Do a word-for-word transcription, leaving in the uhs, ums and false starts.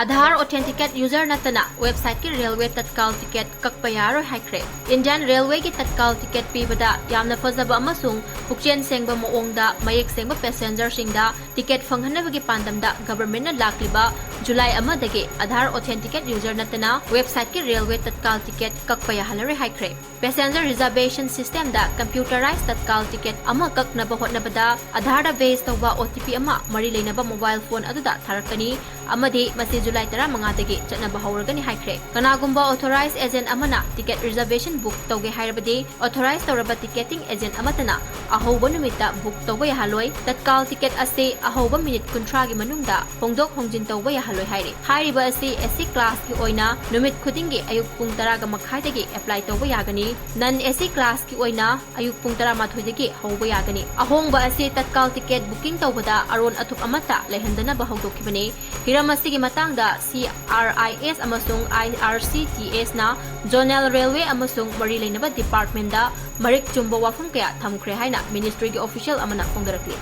Aadhaar Authenticate user ꯅꯠꯇꯅ websiteꯀꯤ railway ꯇꯠꯀꯥꯜ ticket ꯀꯛꯄ ꯌꯥꯔꯣꯏ ꯍꯥꯏꯈ꯭ꯔꯦ꯫ Indian Railwayꯒꯤ ꯇꯠꯀꯥꯜ ticket ꯄꯤꯕꯗ ꯌꯥꯝꯅ ꯐꯖꯕ ꯑꯃꯁꯨꯡ ꯄꯨꯛꯆꯦꯜ ꯁꯦꯡꯕ ꯃꯑꯣꯡꯗ ꯃꯌꯦꯛ ꯁꯦꯡꯕ passengerꯁꯤꯡꯗ ticket ꯐꯪꯍꯟꯅꯕꯒꯤ ꯄꯥꯟꯗꯝꯗ governmentꯅ ꯂꯥꯛꯂꯤꯕ July ꯑꯃꯗꯒꯤ Aadhaar Authenticate user ꯅꯠꯇꯅ websiteꯀꯤ railway ꯇꯠꯀꯥꯜ ticket ꯀꯛꯄ ꯌꯥꯍꯜꯂꯔꯣꯏ ꯍꯥꯏꯈ꯭ꯔꯦ꯫ Passenger reservation systemꯗ computerized ꯇꯠꯀꯥꯜ ticket ꯑꯃ ꯀꯛꯅꯕ ꯍꯣꯠꯅꯕꯗ Aadhaarꯗ base ꯇꯧꯕ OTP ꯑꯃ ꯃꯔꯤ ꯂꯩꯅꯕ mobile phone ꯑꯗꯨꯗ ꯊꯥꯔꯛꯀꯅꯤ, ꯑꯃꯗꯤ ꯃꯁꯤ July ꯇꯔꯥꯃꯉꯥꯗꯒꯤ ꯆꯠꯅꯕ ꯍꯧꯔꯒꯅꯤ ꯍꯥꯏꯈ꯭ꯔꯦ꯫ ꯀꯅꯥꯒꯨꯝꯕ authorized agent ꯑꯃꯅ ticket reservation book ꯇꯧꯒꯦ ꯍꯥꯏꯔꯕꯗꯤ, authorized ꯇꯧꯔꯕ ticketing agent ꯑꯃꯠꯇꯅ ꯑꯍꯧꯕ ꯅꯨꯃꯤꯠꯇ book ꯇꯧꯕ ꯌꯥꯍꯜꯂꯣꯏ꯫ ꯇꯠꯀꯥꯜ ticket ꯑꯁꯤ ꯑꯍꯧꯕ minute ꯀꯨꯟꯊ꯭ꯔꯥꯒꯤ ꯃꯅꯨꯡꯗ ꯍꯣꯡꯗꯣꯛ ꯍꯣꯡꯖꯤꯟ ꯇꯧꯕ ꯌꯥꯍꯜꯂꯣꯏ ꯍꯥꯏꯔꯤ꯫ ꯍꯥꯏꯔꯤꯕ ꯑꯁꯤ SC classꯀꯤ ꯑꯣꯏꯅ ꯅꯨꯃꯤꯠ ꯈꯨꯗꯤꯡꯒꯤ ꯑꯌꯨꯛ ꯄꯨꯡ ꯇꯔꯥꯒ ꯃꯈꯥꯏꯗꯒꯤ apply ꯇꯧꯕ ꯌꯥꯒꯅꯤ꯫ Non SC classꯀꯤ ꯑꯣꯏꯅ ꯑꯌꯨꯛ ꯄꯨꯡ ꯇꯔꯥꯃꯥꯊꯣꯏꯗꯒꯤ ꯍꯧꯕ ꯌꯥꯒꯅꯤ꯫ ꯑꯍꯣꯡꯕ ꯑꯁꯤ ꯇꯠꯀꯥꯜ ticket booking ꯇꯧꯕꯗ ꯑꯔꯣꯟ ꯑꯊꯨꯞ ꯑꯃꯠꯇ ꯂꯩꯍꯟꯗꯅꯕ ꯍꯧꯗꯣꯛꯈꯤꯕꯅꯤ꯫ ꯍꯤꯔꯝ ꯑꯁꯤꯒꯤ ꯃꯇꯥꯡꯗ CRIS ꯑꯃꯁꯨꯡ IRCTSꯅ zonal railway ꯑꯃꯁꯨꯡ ꯃꯔꯤ ꯂꯩꯅꯕ departmentꯗ ꯃꯔꯤꯛ ꯆꯨꯝꯕ ꯋꯥꯐꯝ ꯀꯌꯥ ꯊꯝꯈ꯭ꯔꯦ ꯍꯥꯏꯅ ministryꯒꯤ official ꯑꯃꯅ ꯐꯣꯡꯗꯣꯔꯛꯂꯤ꯫